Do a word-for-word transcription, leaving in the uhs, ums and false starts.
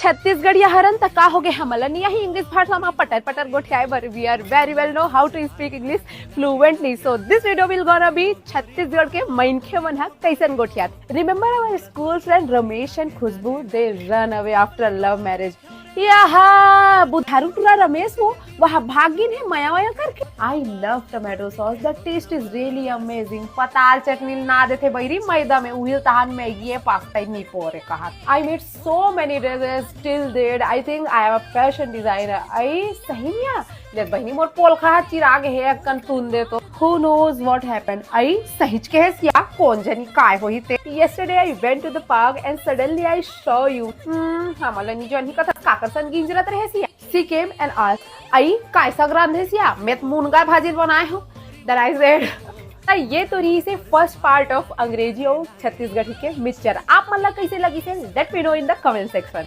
छत्तीसगढ़िया हरन त का होगे, हमला नहीं आही English भाषा म पटर पटर गोठियाए बर। We are very well know how to speak English fluently, so this video will gonna be Chhattisgarh के मनखे मन ह कैसन गोठियात। Remember our school friend Ramesh and Khushbu, they run away after love marriage. यहा बुधारू टूरा रमेश वो वह भागिन हे मया मया करके। I love tomato sauce, the taste is really amazing. पताल चटनी ना देथे बैरी मैदा में, उहिल तहान मैगी ये पास्ता ही नहीं पोरे कहा। I made so many dresses till date. I think I am a fashion designer. आई सही मिया, ले बहिनी मोर पोल खा चिराग हे अक्कन तुन दे तो। Who knows what happened? आई सहिच के हे सिया, कौन जनी काय होही ते। Yesterday I went to the park and suddenly I saw you. हम्म, हमला नहीं जानी कथा काकर सन गिंजरत रहे Siya. She came and asked, आई काय सग रांधे सिया, मैं तो मुनगा भाजी बनाए हूँ। Then I said, ये तो रही से first part of अंग्रेजी और छत्तीसगढ़ी के mixture। आप मन ला कैसे लगी से, let me know in the comment section.